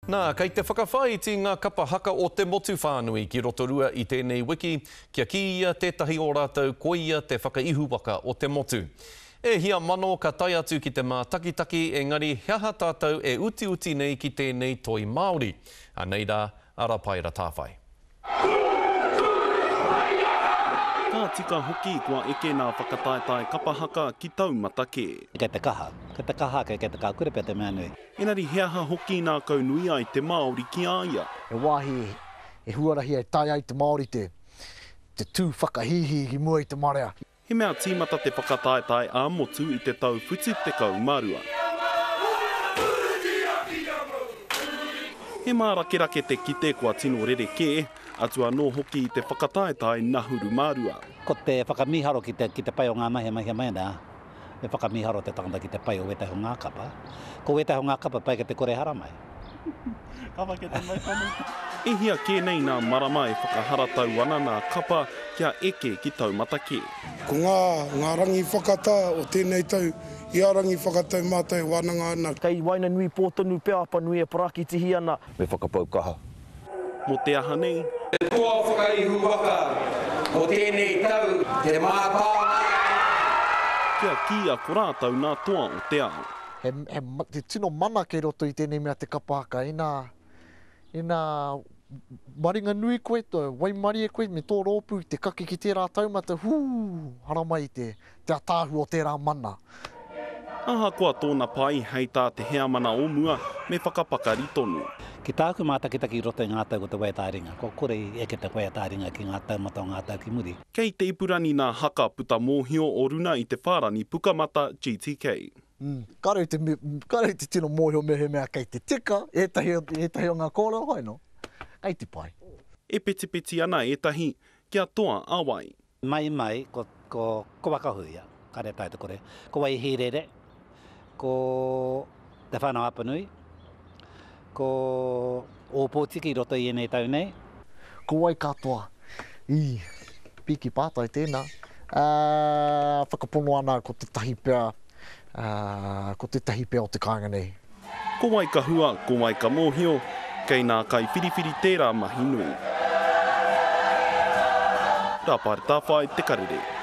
Nā, kei te whakawhāiti ngā kapa haka o te motu whānui ki Rotorua i tēnei wiki, kia kīia tētahi o rātou koia te whakaihuwaka o te motu. E hia mano ka tae atu ki te mātakitaki, engari he aha tātou e utiuti nei ki tēnei toi Māori? Anei rā a Rapaera Tāwhai. Ka tika hoki kua eke nā whakataetae kapa haka ki taumata kē. Kei te kaha, kei te kaha ake, kei te kaha kore pea te mea nui. Engari he aha hoki i ngākaunui ai te Māori ki a ia? He wāhi, he huarahi e taea ai te Māori te tū whakahīhī ki mua i te marea. He mea tīmata te whakataetae ā-motu i te tau 72. He mārakerake te kite kua tino rerekē, atu anō hoki i te whakataetae nahuru mārua. Ko te whakamīharo ki te, ki te pai o ngā mahi e mahia mai ana, me whakamīharo te tangata ki te pai o wētahi o ngā kapa. Ko wētahi o ngā kapa pai ki te kore haramai. Ka whake te mau tonu. E hia kē nei nā marama e whakaharatau ana nā kapa kia eke ki taumata kē. Ko ngā, ngā rangi whakatā o tēnei tau, i ā rangi whakatau mātou e wānanga ana. Kei waenganui pō tonu pea Apanui e parakitihi ana. Me whakapau kaha. Mō te aha nei? Te toa whakaihu waka o tēnei tau, Te Mātāwai. Kia kīia ko rātou nā toa o te ao. He, he, he tino mana kei roto i tēnei mea te kapa haka, ina, ina maringanui koe, waimarie koe me tō rōpū te kake ki tērā taumata, hū, haramai te, te ataahu o tērā mana. Ahakoa tōna pai, hei tā te heamana o mua, me whakapakari tonu. Ki tāku mātakitaki i roto i ngā tau ko te waiata-ā-ringa, kua kore i eke te waiata-ā-ringa ki ngā taumata o ngā tau ki muri. Kei te ipurani nā haka puta mōhio o runa i te whārani Pukamata GTK. Kāre i te, kāre i te tino mōhio mehemea kei te tika ētahi, ētahi o ngā kōrero, hoi nō, kei te pai. E petipeti ana ētahi, kia toa a wai. Mai mai, ko, ko, ko Wakahuia, kāre tae te kore, ko Waihīrere, ko Te Whānau-a-Apanui, ko Ōpōtiki i roto i ēnei tau nei. Ko wai ka toa? Ī, pīki pātai tēnā. Ā, whakapono ana ko tētahi pea, ā, ko tētahi pea o te kāinga nei. Ko wai ka hua, ko wai ka mōhio, kei nā kaiwhiriwhiri tērā mahi nui. Rāpae Tāwhai, Te Karere.